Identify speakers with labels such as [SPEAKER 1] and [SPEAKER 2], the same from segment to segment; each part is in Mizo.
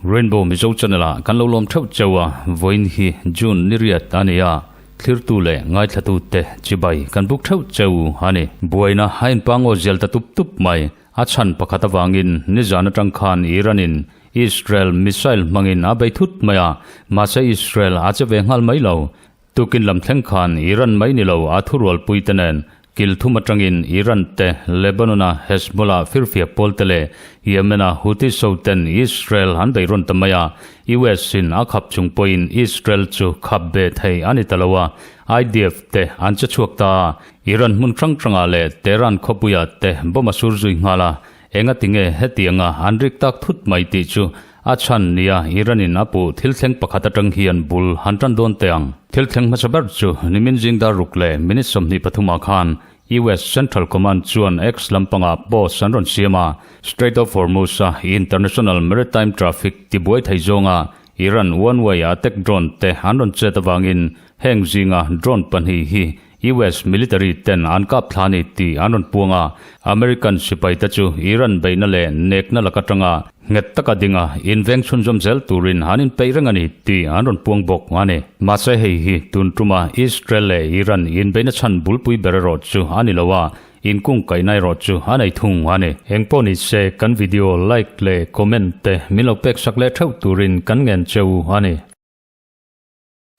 [SPEAKER 1] Rainbow Mizo Channel ah kan lo lawm theuh cheu a, vawiin hi June ni riat a ni a, thlirtu leh ngaithlatute te chibai kan buk theuh cheu a ni. Buaina a inpangaw zel ta tup tup mai, a chhan pakhat avangin nizan atang khan Iran in Israel missile hmangin a bei thut mai a, mahse Israel a che ve nghal mai lo. Tukin lam thleng khan Iran mai ni lo a thurualpui te nen kil thum atangin Iran te, Lebanon-a Hezbollah firfiak pawl te leh Yemen-a Houthi so ten Israel an bei rawn ta mai a, US in a khap chung pawhin Israel chu khap be thei a ni ta lo a, IDF te an che chhuak ta a, Iran hmun hrang hrangah leh Tehran khawpuiah te bomb a sur zui nghal a, Engatinge hetianga an rik tak thut mai tih chu a chhan nia Iran-in a puh thil thleng pakhat atang hian bul han tan dawn teh ang. Thil thleng hmasa ber chu nimin zingdar ruk leh minute 23 ah khan US Central Command chuan X lampangah post an rawn siam a, Strait of Hormuz-a international maritime traffic tibuai thei zawnga Iran one-way attack drone te an rawn chet avangin heng zinga drone pahnih hi US military ten an kap thla ni tih an rawn puang a, American sipai te chu Iran beihna leh nekna lak atanga nghet taka dinga inveng chhunzawm zel turin an inpeih reng a ni tih an rawn puang bawk a ni. Mahse hei hi tun tuma Israel leh Iran inbeihna chhan bulpui ber erawh chu a ni lo a, inkungkaihna erawh chu a nei thung a ni. Engpawh ni se kan video like leh comment te min lo pek sak leh theuh turin kan ngen cheu a ni.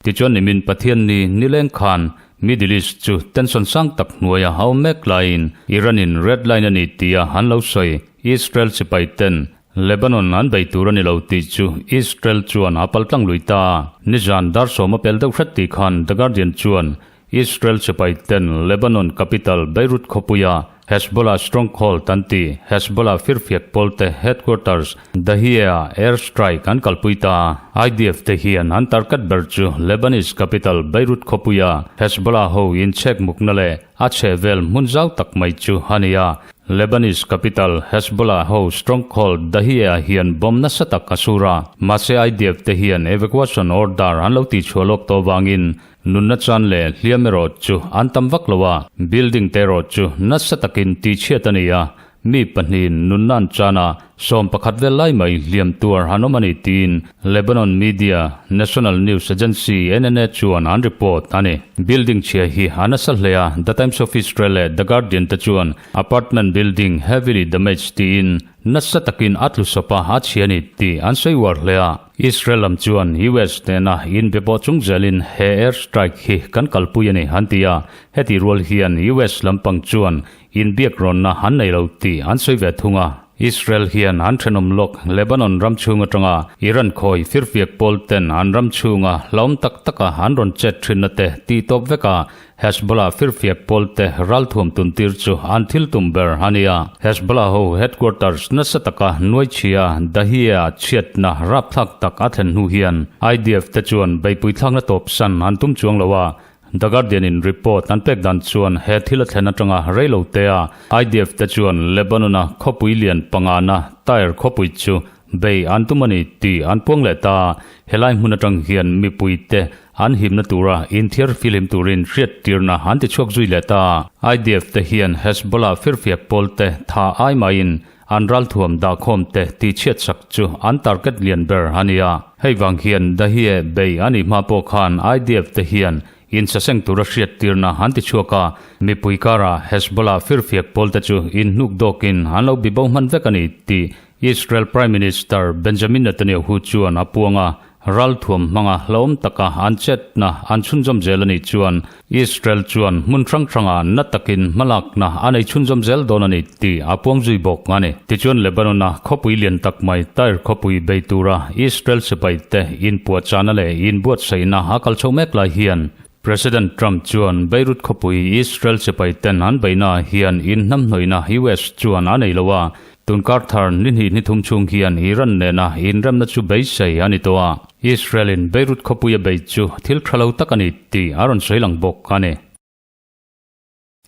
[SPEAKER 1] Tichuan nimin Pathian ni nileng khan Middle East chu tension sang tak hnuaia a awm mek laiin Iran in red line a ni tia an lo sawi. Israel sipai ten Lebanon an bei tur a ni lo tih chu Israel chuan a paltlang lui ta a. Nizan dar sawm a pel deuh hret tih khan The Guardian chuan Israel sipai ten Lebanon capital Beirut khawpuia Hezbollah stronghold an ti, Hezbollah firfiak pawlte headquarters Dahieh-ah air strike an kalpui ta. IDF te hian an target ber chu Lebanese capital Beirut khawpuia Hezbollah ho inchhek mukna leh a chhehvel hmun zau tak mai chu a ni a. Lebanese capital Hezbollah ho stronghold Dahieh-ah hian bomb nasa tak a sur a, mahse IDF te hian evacuation order an lo tihchhuah lawk tawh vangin Nunna chan leh hliam erawh chu an tam vak lo a, building te erawh chu nasa takin tihchhiat a ni a, mi pahnihin nunna an chan a, 11 vel lai mai hliam tuar han awm a ni tiin Lebanon media National News Agency, NNA, chuan an report a ni. Building chhia hi a nasa hle a, The Times of Israel leh The Guardian te chuan apartment building heavily damaged tiin nasa takin a tlu sawp a, a chhia a ni tih an sawi uar hle a. Israel lam chuan US nena inbe pawh chung zelin he air strike hi kan kalpui a ni an ti a, heti rual hian US lampang chuan inbiak rawnna an nei lo tih an sawi ve thung a. Israel hian an thenawm lawk Lebanon ram chhung atanga Iran khawi firfiak pawl ten an ram chhunga hlauhawm tak taka an rawn chet thinna te tih tawp vek a, Hezbollah firfiak pawlte ralthuam tuntir chu an thil tum ber a ni a. Hezbollah ho headquarters nasa taka nuaichhia Dahieh-a chhiatna rapthlak tak a thlen hnu hian IDF te chuan beipui thlakna tawpsan an tum chuang lo a. The Guardian in report an pek dan chuan he thil a thlen atanga rei lo te a IDF te chuan Lebanon-a khawpui lian pangana Tyre khawpui chu Bei an tum a ni tih an puang leh ta. Helai hmun atang hian mipuite an himna tura inthiar filim turin hriattirna an ti chhuak zui leh ta. IDF te hian Hezbollah firfiak pawlte tha ai maiin an ralthuam dahkhawm te tihchhiatsak chu an target lian ber a ni a. Hei vang hian Dahieh bei a nih hma pawh khan IDF te hian insaseng tura hriattirna an ti chhuak a. Mipui karah Hezbollah firfiak pawlte chu inhnuk dawkin an lo bibo hman vek a ni tih Israel Prime Minister Benjamin Netanyahu chuan a puang a, ralthuam hmanga hlauhawm taka an chetna an chhunzawm zel a nih chuan Israel chuan hmun hrang hrangah na takin hmalakna a nei chhunzawm zel dawn a ni tih a puang zui bawk a ni. Tichuan Lebanon-a khawpui lian tak mai Tyre khawpui bei tura Israel sipaite inpuahchahna leh inbuatsaihna a kal chho mek lai hian President Trump chuan Beirut khawpui Israel sipai ten an beihna ah hian inhnamhnawihna US chuan a nei lo a, tunkar thar ni hnih ni thum chhung hian Iran nena inremna chu beisei a ni tawh a, Israel in Beirut khawpui a bei chu thil tha lo tak a ni tih a rawn sawi lang bawk a ni.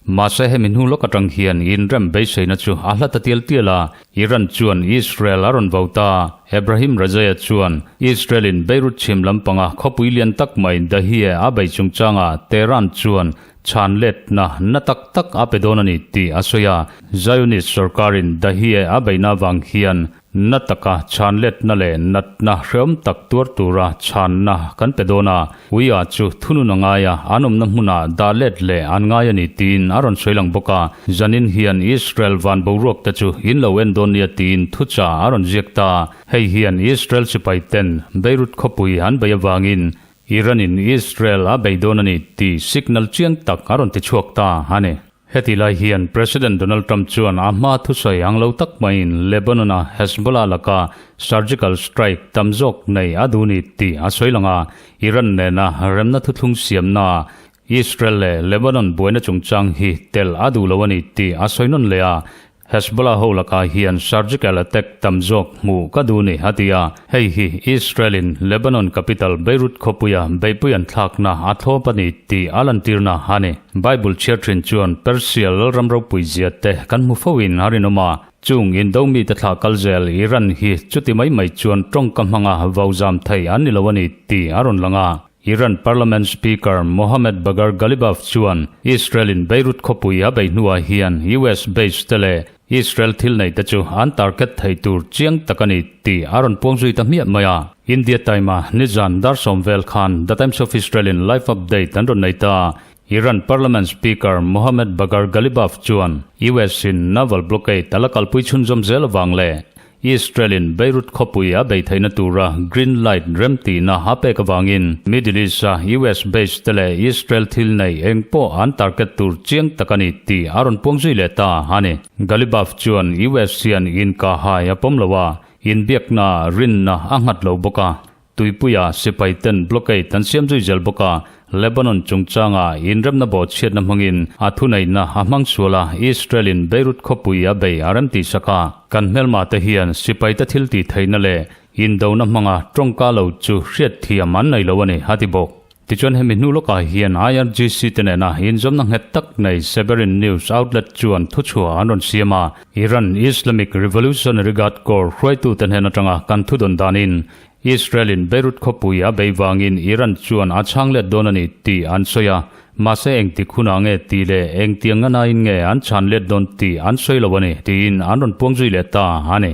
[SPEAKER 1] Mahse hemi hnu lawk atang hian inrem beiseina chu a hla ta tial tial a, Iran chuan Israel a rawn vo ta. Ebrahim Rajaia chuan Israel-in Beirut chhim lampanga khawpui lian tak mai Dahieh a bei chungchangah Tehran chuan chhan letna na tak tak a pe dawn a ni tih a sawi a. Zionist sorkarin Dahieh a beihna avang hian Na taka chhan letna leh natna hreawm tak tuar tura chhanna kan pe dawn a, Uia chu thunun a ngai a, an awmna hmunah dah let leh an ngai a ni tiin a rawn sawi lang bawk a. Zanin hian Israel van boruak te chu in lo en dawn nia tiin thucha a rawn ziak ta. Hei hian Israel sipai ten Beirut khawpui an bei avangin Iran-in Israel a bei dawn a ni tih signal chiang tak a rawn ti chhuak ta a ni. Heti lai hian President Donald Trump chuan a hma thusawi ang lo tak maiin Lebanon-a Hezbollah laka surgical strike tam zawk nei a duh ni tih a sawi lang a, Iran nena remna thuthlung siamnaah Israel leh Lebanon buaina chungchang hi tel a duh lo a ni tih a sawi nawn leh a, Hezbollah ho lakah hian surgical attack tam zawk hmuh ka duh ni, a ti a. Hei hi Israel-in Lebanon capital Beirut khawpuia beihpui an thlakna a thlawp a ni tih a lantirna a ni. Bible chhiar thin chuan Persia lalram ropui zia te kan hmu foin a rinawm a. Chung indo mite thlah kal zel Iran hi chuti mai mai chuan tawngka hmanga vau zam thei an ni lo a ni tih a rawn lang a. Iran Parliament Speaker Mohammad Bagher Ghalibaf chuan Israel-in Beirut khawpui a bei hnuah hian US base te leh Israel thil nei te chu an target thei tur chiang tak a ni tih a rawn puang zui ta hmiah mai a. India Time-a nizan dar sawm vel khan The Times of Israel-in live update an rawn nei ta. Iran Parliament Speaker Mohammad Bagher Ghalibaf chuan US-in naval blockade a la kalpui chhunzawm zel avang leh Israel-in Beirut khawpui a bei theihna tura green light remtihna a pek avangin Middle East-a US base te leh Israel thil nei eng pawh an target tur chiang tak a ni tih a rawn puang zui leh ta a ni. Ghalibaf chuan US hian inkahhai a pawm lo a, inbiakna rinna a nghat lo bawk a. Tuipuia sipai ten blockade an siam zui zel bawk a, Lebanon chungchanga inremna bawhchhiatna hmangin a thuneihna a hmang sual a, Israel-in Beirut khawpui a bei a remtih sak a. Kan hmelma te hian sipaite thil tih theihna leh indona hmanga tawngka lo chu hriatthiam an nei lo a ni, a ti bawk. Tichuan hemi hnu lawkah hian IRGC te nena inzawmna nghet tak nei Severin News outlet chuan thuchhuah an rawn siam a, Iran Islamic Revolutionary Guard Corps hruaitute hnen atanga kan thudawn danin Israel-in Beirut khawpui a bei vangin Iran chuan a chhang let dawn a ni tih an sawi a, mahse engtik hunah nge tih leh engtiang nganain nge an chhan let dawn tih an sawi lo a ni tiin an rawn puang zui leh ta a ni.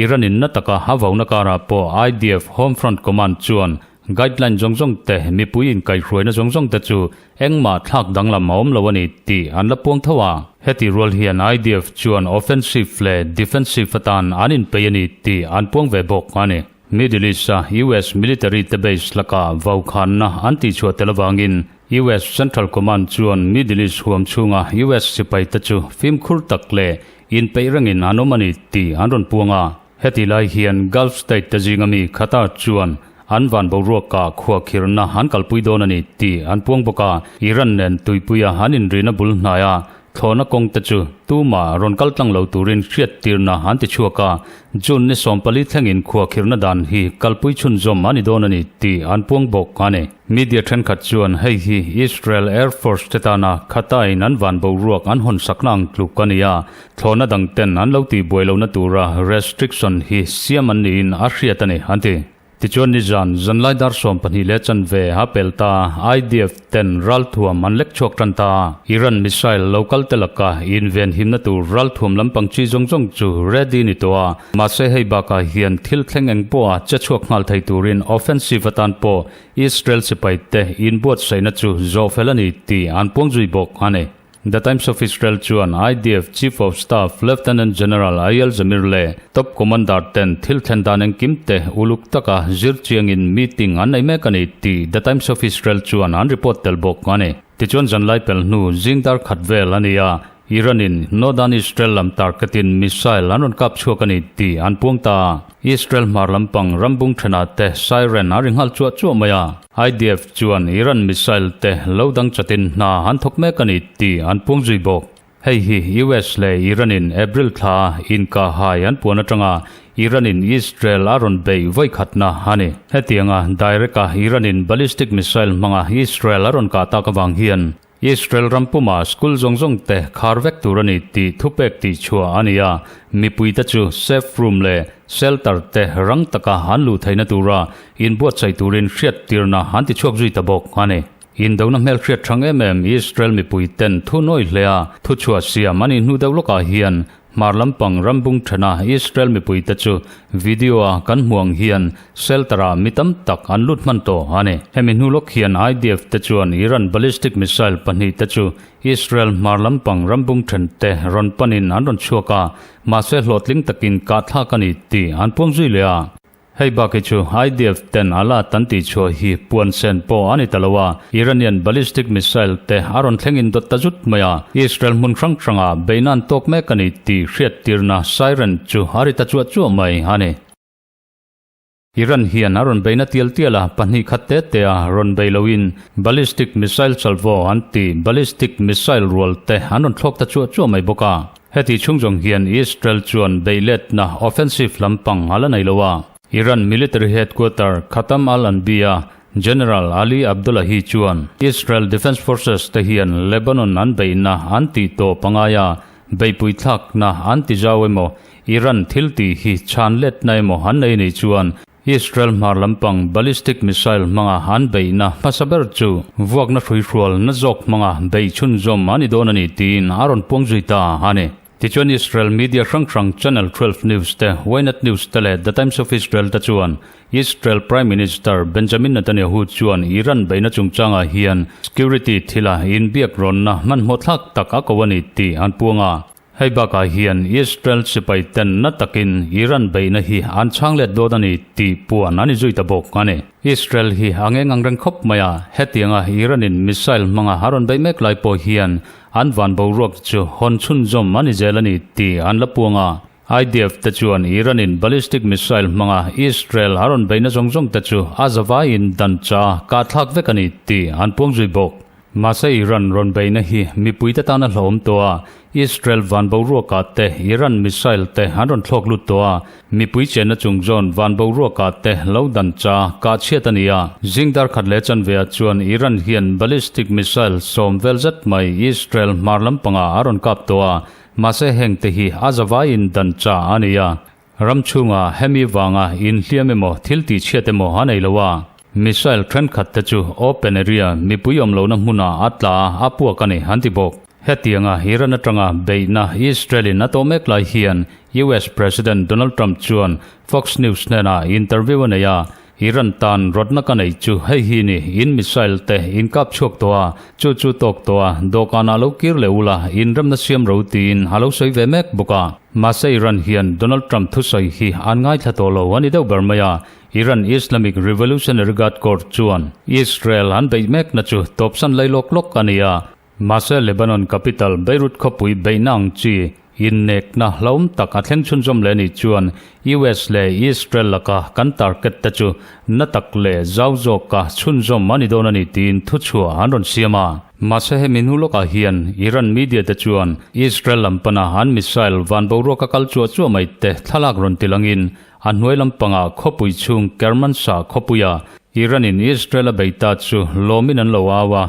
[SPEAKER 1] Iran-in na taka a vauna karah pawh IDF Home Front Command chuan guideline zawng zawng te, mipui inkaihhruaina zawng zawng te chu engmah thlak danglam a awm lo a ni tih an la puang tho a. Heti rual hian IDF chuan offensive leh defensive atan an inpeih a ni tih an puang ve bawk a ni. Middle East-a US military te base lakah vaukhanna an tihchhuah tel avangin US Central Command chuan Middle East huam chhunga US sipai te chu fimkhur tak leh inpeih rengin an awm a ni tih an rawn puang a. Heti lai hian Gulf state te zinga mi Qatar chuan an van boruakah khuahkhirhna an kalpui dawn a ni tih an puang bawk a, Iran nen tuipuia an inrina bul hnaia thlawhna kawng te chu tumah rawn kal tlang lo turin hriattirna an ti chhuak a, June ni 14 thlengin khuahkhirhna dan hi kalpui chhunzawm a ni dawn a ni tih an puang bawk a ni. Media thenkhat chuan hei hi Israel Air Force te tana Qatar-in an van boruak an hawnsakna ang tluk a ni a, Thlawhna dang ten an lo tih buai lohna tura restriction hi siam an niin a hriat a ni, an ti. Tichuan nizan, zanlai dar 12 leh chanve a pel ta, IDF ten ralthuam an lek chhuak tan ta. Iran missile lo kal te laka inven himna tur ralthuam lampang chi zawng zawng chu ready ni tawh a, mahse hei bakah hian thil thleng eng pawha che chhuak nghal thei turin offensive atan pawh Israel sipai te inbuatsaihna chu zawh fel a ni tih an puang zui bawk a ni. The Times of Israel chuan IDF Chief of Staff Lieutenant General Eyal Zamir leh Top Commander ten thil thlen dan engkim te uluk taka zir chiangin meeting an nei mek a ni tih The Times of Israel chuan an report tel bawk a ni. Tichuan zanlai pel hnu zing dar khat vel a ni a, Iran-in Northern Israel lam target-in missile an rawn kap chhuak a ni tih an puang ta a. Israel hmar lampang rambung thenah te siren a ri nghal chuah chuah mai a. IDF chuan Iran missile te lo dang chatin hna an thawk mek a ni tih an puang zui bawk. Hei hi US leh Iran-in April thla inkahhai an puan atanga Iran-in Israel a rawn beih vawi khatna a ni. Hetianga direct-a Iran-in ballistic missile hmanga Israel a rawn kah tak avang hian. Israel ram puma school zawng zawng te khar vek tur a ni tih thupek tih chhuah a ni a, mipuite chu safe room leh shelter te rang taka an luh theihna tura inbuatsaih turin hriattirna an ti chhuak zui ta bawk a ni. Indona hmelhriat hrang em em Israel mipui ten thu nawi hle a, thuchhuah siam a nih hnu deuh lawkah hian hmar lampang rambung thena Israel mipui te chu video a kan hmuh ang hian shelter ah mi tam tak an lut hman tawh a ni. Hemi hnu lawk hian IDF te chuan Iran ballistic missile pahnih te chu Israel hmar lampang rambung then te rawn panin an rawn chhuak a, mahse hlawhtling takin kahthlak a ni tih an puang zui leh a. Hei bak hi chu IDF ten a la tan tih chhuah hi puan sen pawh a ni ta lo a, Iranian ballistic missile te a rawn thleng in dawt ta zut mai a, Israel hmun hrang hrangah beihna an tawk mek a ni tih hriattirna siren chu a ri ta chuah chuah mai a ni. Iran hian a rawn beihna tial tial a, pahnih khat te te a rawn bei loin ballistic missile salvo an tih ballistic missile rual te an rawn thlawk ta chuah chuah mai bawk a. Heti chhung zawng hian Israel chuan beihletna offensive lampang a la nei lo a. Iran military headquarter Khatam al-Anbiya General Ali Abdollahi chuan Israel Defense Forces te hian Lebanon an beihna an tih tawp a ngai a, beihpui thlakna an ti zau emaw, Iran thil tih hi chhan letna emaw an nei nei chuan Israel hmar lampang ballistic missile hmanga an beihna hmasa ber chu vuakna hruihrual na zawk hmanga beih chhunzawm a ni dawn a ni tiin a rawn puang zui ta a ni. Tichuan Israel media hrang hrang Channel 12 News te, Ynet News te leh The Times of Israel te chuan Israel Prime Minister Benjamin Netanyahu chuan Iran beihna chungchangah hian security thila inbiak rawnna hmanhmawh thlak tak a ko a ni tih an puang a. Hei bakah hian Israel sipai ten na takin Iran beihna hi an chhang let dawn a ni tih puan an inzui ta bawk a ni. Israel hi a ngeng ang reng khawp mai a, hetianga Iran-in missile hmanga a rawn beih mek lai pawh hian an van boruak chu hawn chhunzawm a ni zel a ni tih an la puang a. IDF te chuan Iran-in ballistic missile hmanga Israel a rawn beihna zawng zawng te chu a zavaiin dan cha kahthlak vek a ni tih an puang zui bawk. Mahse Iran rawn beihna hi mipuite tan a hlauhawm tawh a, Israel van boruakah te Iran missile te an rawn thlawk lut tawh a, mipui chenna chung zawn van boruakah te lo dan cha kah chhiat a ni a. Zing dar khat leh chanve ah chuan Iran hian ballistic missile sawm vel zet mai Israel hmar lampangah a rawn kap tawh a, mahse heng te hi a zavaiin dan cha a ni a. Ram chhunga hemi vanga inhliam emaw thil tihchhiat emaw a nei lo a, missile thenkhat te chu open area mipui awm lohna hmunah a tla a, a puak a ni an ti bawk. Hetianga Iran atanga beihna Israel-in a tawh mek lai hian US President Donald Trump chuan Fox News hnenah interview a nei a, Iran tan rawtna ka nei chu hei hi ni, in missile te in kap chhuak tawh a, chu chu tawk tawh a, dawhkanah lo kir leh ula, in remna siam ro tiin a lo sawi ve mek bawk a. Mahse Iran hian Donald Trump thusawi hi an ngaithla tawh lo a ni deuh ber mai a, Iran Islamic Revolutionary Guard Corps chuan Israel an beih mekna chu tawpsan lai lawk lawk a ni a, Mahse Lebanon capital Beirut khawpui beihna ang chi innekna hlauhawm tak a thleng chhunzawm leh anih chuan US leh Israel laka kan target te chu na tak leh zau zawka chhunzawm a ni dawn a ni tiin thuchhuah an rawn siam a. Mahse hemi hnu lawkah hian Iran media te chuan Israel lam pana an missile van boruaka kal chuah chuah mai te thlalak rawn ti langin a hnuai lampangah khawpui chhung Kermanshah khawpuia Iran-in Israel a bei ta chu lawmin an lo au a,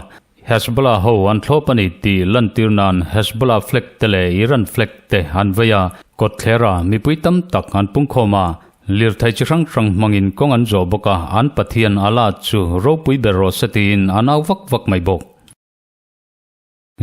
[SPEAKER 1] Hezbollah ho an thlawp a ni tih lantir nan Hezbollah flag te leh Iran flag te an vei a, kawtthlera mipui tam tak an pungkhawm a, lirthei chi hrang hrang hmangin kawng an zawh bawk a, an Pathian Allah chu ropui ber rawh se tiin an au vak vak mai bawk.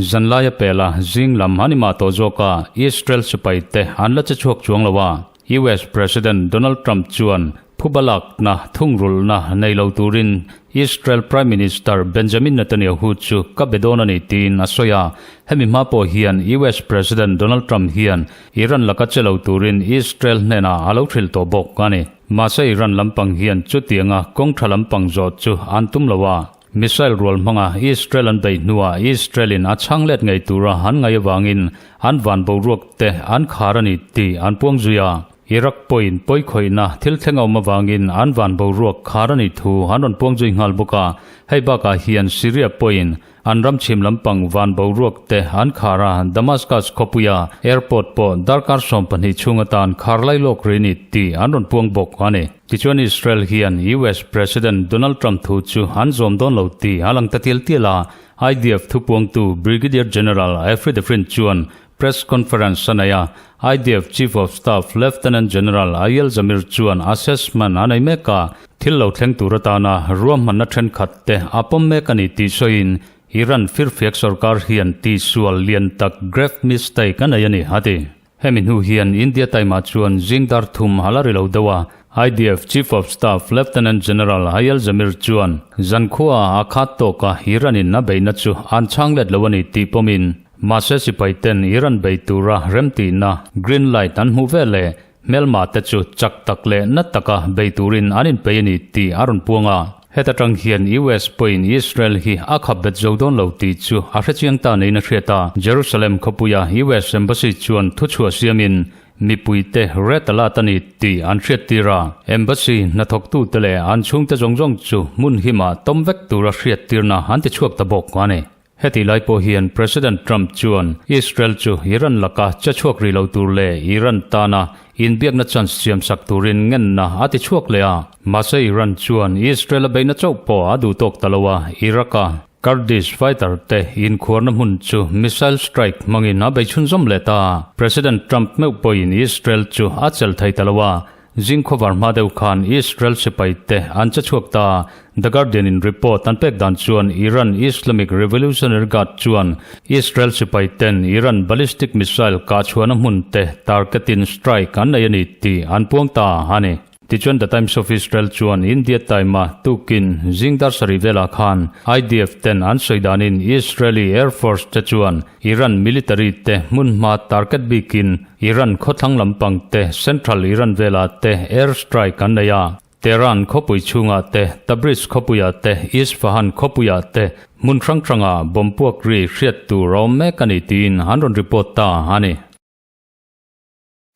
[SPEAKER 1] Zanlaia pela zing lam an imah tawh zawk a, Israel sipai te an la che chhuak chuang lo a, US President Donald Trump chuan phuba lakna thungrulhna nei lo turin Israel Prime Minister Benjamin Netanyahu chu ka be dawn a ni tiin a sawi a. Hemi hma pawh hian US President Donald Trump hian Iran laka che lo turin Israel hnenah a lo hrilh tawh bawk a ni. Mahse Iran lampang hian chutianga kawng tha lampang zawh chu an tum lo a. Missile rual hmanga Israel an beih hnuah Israel-in a chhang let ngei tura an ngaih avangin an van boruak te an khar a ni tih an puang zui a. Iraq pawhin pawikhawihna thil thleng a awm avangin an van boruak khar a nih thu an rawn puang zui nghal bawk a. Hei bakah hian Syria pawhin an ram chhim lampang van boruak te an khar a, Damascus khawpuia airport pawh darkar 12 chhung atan khar lai lawk rih a ni tih an rawn puang bawk a ni. Tichuan Israel hian US President Donald Trump thu chu an zawm dawn lo tih a lang ta tial tial a, IDF thupuangtu Brigadier General Efri Defrin chuan Press conference a nei a, IDF Chief of Staff Lieutenant General Eyal Zamir chuan assessment a nei mek a, thil lo thleng tur atana ruahmanna thenkhat te a pawm mek a ni tih sawiin Iran firfiak sorkar hian tihsual lian tak grave mistake a nei a ni, a ti. Hemi hnu hian India Time-ah chuan zing dar thum a la ri lo deuh a, IDF Chief of Staff Lieutenant General Eyal Zamir chuan zankhua a khat tawka Iran-in a beihna chu an chhang let lo a ni tih pawmin Mahse sipai ten Iran bei tura remtihna, green light, an hmuh ve leh hmelma te chu chak tak leh na taka bei turin an inpei a ni tih a rawn puang a. Heta tang hian US pawhin Israel hi a khap bet zo dawn lo tih chu a hrechiang ta niin a hriat a. Jerusalem khawpuia US Embassy chuan thuchhuah siamin mipuite red alert a ni tih an hriattir a. Embassy hnathawktute leh an chhungte zawng zawng chu hmun himah tawm vek tura hriattirna an tichhuak ta bawk a ni. Heti lai pawh hian President Trump chuan Israel chu Iran laka che chhuak rih lo tur leh Iran tana inbiakna chance siamsak turin ngenna a ti chhuak leh a. Mahse Iran chuan Israel a beihna chauh pawh a duh tawk ta lo a, Iraq-a Kurdish fighter te inkhuarna hmun chu missile strike hmangin a bei chhunzawm leh ta. President Trump meuh pawhin Israel chu a chelh thei ta lo a, Zing khawvar hma deuh khan Israel sipai te an che chhuak ta. The Guardian in report an pek dan chuan Iran Islamic Revolutionary Guard chuan Israel sipai ten Iran ballistic missile kah chhuahna hmun te target in strike an nei a ni tih an puang ta a ni. Tichuan The Times of Israel chuan India Time a tukin zing dar sarih velah khan IDF ten an sawi danin Israeli Air Force te chuan Iran military te hmunhma target bikin Iran khawthlang lampang te, Central Iran velah te air strike an nei a. Tehran khawpui chhungah te, Tabriz khawpuiah te, Isfahan khawpuiah te hmun hrang hrangah bomb puak ri hriat tur a awm mek a ni tiin an rawn report ta a ni.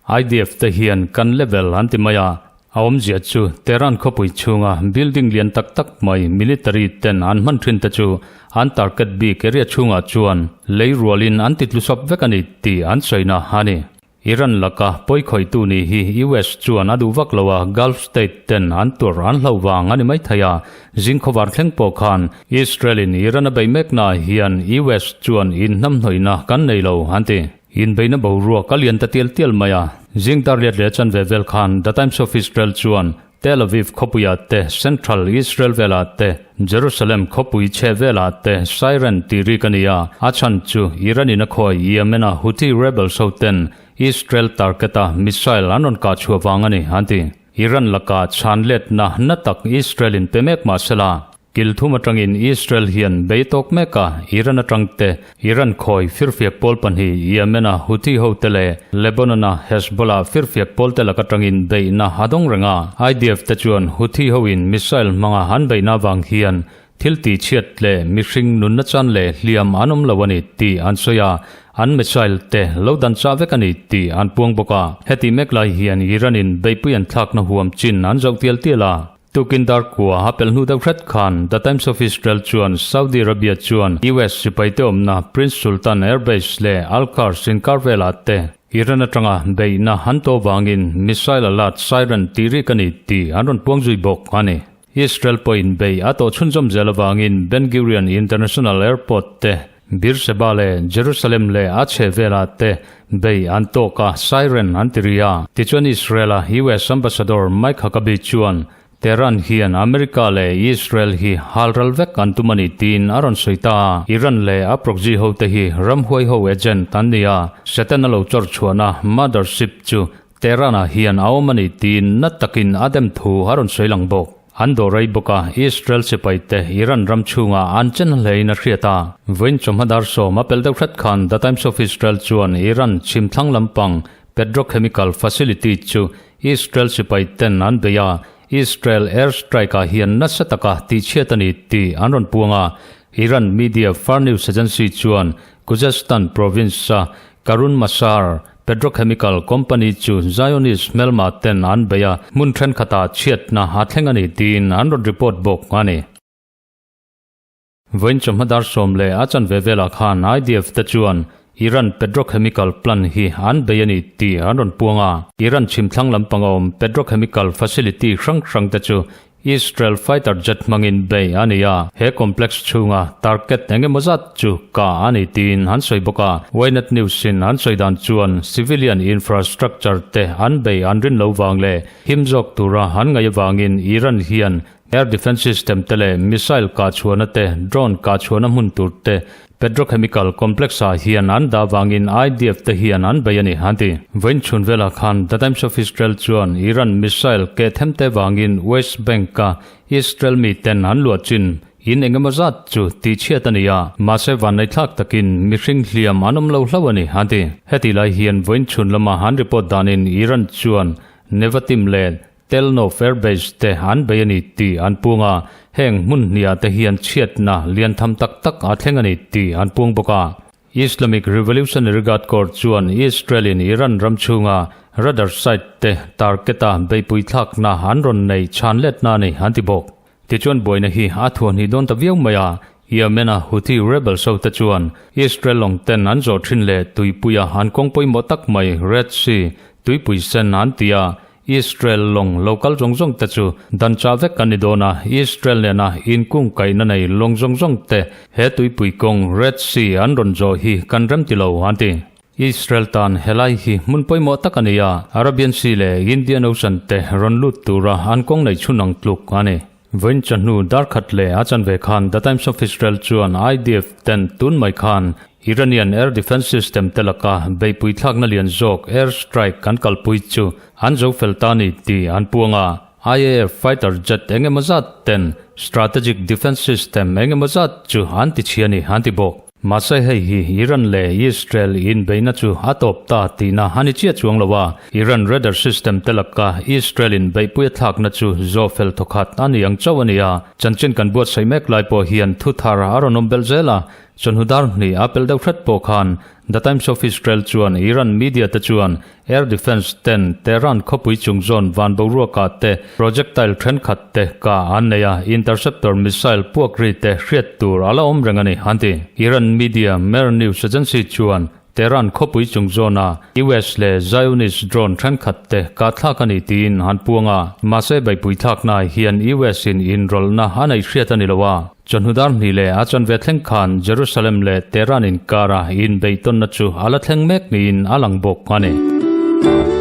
[SPEAKER 1] IDF te hian kan level an ti mai a, a awmzia chu Tehran khawpui chhunga building lian tak tak mai military ten an hman thin te chu an target bik area chhungah chuan lei rualin an ti tlusawp vek a ni tih an sawina a ni. Iran laka pawikhawihtu nih hi US chuan a duh vak lo a, Gulf state ten an tur an hlauh vang a ni maithei a, zing khawvar thleng pawh khan Israel in Iran a beih meknaah hian US chuan inhnamhnawihna kan nei lo an ti. Inbeihna boruak a lian ta tial tial mai a, zing dar liat leh chanve vel khan The Times of Israel chuan Tel Aviv khawpuiah te, Central Israel velah te, Jerusalem khawpui chhe velah te siren tih rik a ni a, a chhan chu Iran in a khawi Yemen-a Houthi rebels ho ten Israel target-a missile an rawn kah chhuah vang a ni, an ti. Iran lakah chhan letna na tak Israel in pe mek mah sela, Kil thum atangin Israel hian bei tawk mek a, Iran atang te, Iran khawi firfiak pawl pahnih Yemen-a Houthi ho te leh Lebanon-a Hezbollah firfiak pawl te lak atangin beihna a dawng reng a. IDF te chuan Houthi hoin missile hmanga an beihna avang hian thil tihchhiat leh mihring nunna chan leh hliam an awm lo a ni tih an sawi a, an missile te lo dan chah vek a ni tih an puang bawk a. Heti mek lai hian Iran-in beihpui an thlakna huam chin an zoh tial tial a. Tukin dar kua a pelh hnu deuh hret khan The Times of Israel chuan Saudi Arabia chuan US sipaite awmna Prince Sultan Air Base leh Al Kars inkar velah te Iran atanga beihna an tawh vangin missile alert siren tih rik a ni tih an rawn puang zui bawk a ni. Israel pawhin beih a tawh chhunzawm zel avangin Ben Gurion International Airport te Beersheba leh Jerusalem leh a chhe velah te bei an tawk a, siren an ti ri a. Tichuan Israel-a US Ambassador Mike Huckabee chuan Tehran hian America leh Israel hi halral vek an tum a ni tiin a rawn sawi ta a. Iran leh a proxy hote hi ramhuai ho agent an ni a, Satan a lo chawr chhuahna mothership chu Tehran-ah hian a awm a ni tiin na takin a dem thu a rawn sawi lang bawk. An dawh rei bawk a, Israel sipaite Iran ram chhungah an chen hlein a hriat a. Vawiin chawhma dar sawm a pel deuh hret khan The Times of Israel chuan Iran chhimthlang lampang petrochemical facility chu Israel sipaiten an bei a, Israel air strike-ah hian nasa taka tihchhiat a ni tih an rawn puang a. Iran media Far News Agency chuan Khuzestan province-a Karun Masar, Petrochemical company chu Zionist hmelma ten an bei a, hmun thenkhatah chhiatna a thleng a ni tiin an rawn report bawk a ni. Vawiin chawhma dar 10 leh a chanve velah khan IDF te chuan Iran petrochemical plant hi an bei a ni tih an rawn puang a. Iran chhimthlang lampanga awm petrochemical facility hrang hrang te chu Israel fighter jet hmangin bei a ni a, he complex chhunga target eng emaw zat chu kah a ni tiin an sawi bawk a. Ynet News in an sawi dan chuan civilian infrastructure te an bei an rin lo vang leh him zawk tura an ngaih avangin Iran hian air defence system te leh missile kah chhuahna te, drone kah chhuahna hmun tur te Petrochemical complex ah hian an dah vangin IDF te hian an bei a ni, an ti. Vawiin chhun velah khan The Times of Israel chuan Iran missile keh them te vangin West Bank-a Israel miten an luah chin in eng emaw zat chu tihchhiat a ni a, mahse vanneihthlak takin mihring hliam an awm lo hlauh a ni, an ti. Heti lai hian vawiin chhun lama an report danin Iran chuan Nevatim leh Tel Nof Air Base te an bei a ni tih an puang a, heng hmun hniah te hian chhiatna lian tham tak tak a thleng a ni tih an puang bawk a. Islamic Revolutionary Guard Corps chuan Israel-in Iran ram chhunga radar site te target-a beihpui thlakna an rawn nei chhan letna a ni an ti bawk. Tichuan buaina hi a thuahhnih dawn ta viau mai a, Yemen-a Houthi rebels ho te chuan Israel lawng ten an zawh thin leh tuipuia an kawng pawimawh tak mai Red Sea, tuipui sen an ti a, Israel lawng lo kal zawng zawng te chu dan chah vek an ni dawn a, Israel nena inkung kaihna nei lawng zawng zawng te he tuipui kawng Red Sea an rawn zawh hi kan rem ti lo an ti. Israel tan helai hi hmun pawimawh tak a ni a, Arabian Sea leh Indian Ocean te rawn lut tura an kawng nei chhun ang tluk a ni. Vawiin chawhnu dar khat leh a chanve khan The Times of Israel chuan IDF ten tun mai khan Iranian air defence system te laka beihpui thlakna lian zawk air strike an kalpui chu an zo fel ta ni tih an puang a. IAF fighter jet eng emaw zat ten strategic defence system eng emaw zat chu an ti chhia ni an ti bawk. Mahse hei hi Iran leh Israel inbeihna chu a tawp ta tihna a ni chiah chuang lo a, Iran radar system te laka Israel in beihpui a thlakna chu zawh fel thawkhat a ni ang chauh a ni a. Chanchin kan buatsaih mek lai pawh hian thu thar a rawn awm belh zel a, Chawhnu dar hnih a pel deuh hret pawh khan The Times of Israel chuan Iran media te chuan air defence ten Tehran khawpui chung zawn van boruakah te projectile thenkhat te kah an nei a, interceptor missile puak ri te hriat tur a la awm reng a ni, an ti. Iran media Mehr News Agency chuan Tehran khawpui chung zawna US leh Zionist drone thenkhat te kah thlak a ni tiin an puang a, mahse beihpui thlaknaah hian US in inrawlhna a neih hriat a ni lo a. Chawhnu dar hnih leh a chanve thleng khan Jerusalem leh Tehran inkara inbeihtawnna chu a la thleng mek niin a lang bawk a ni.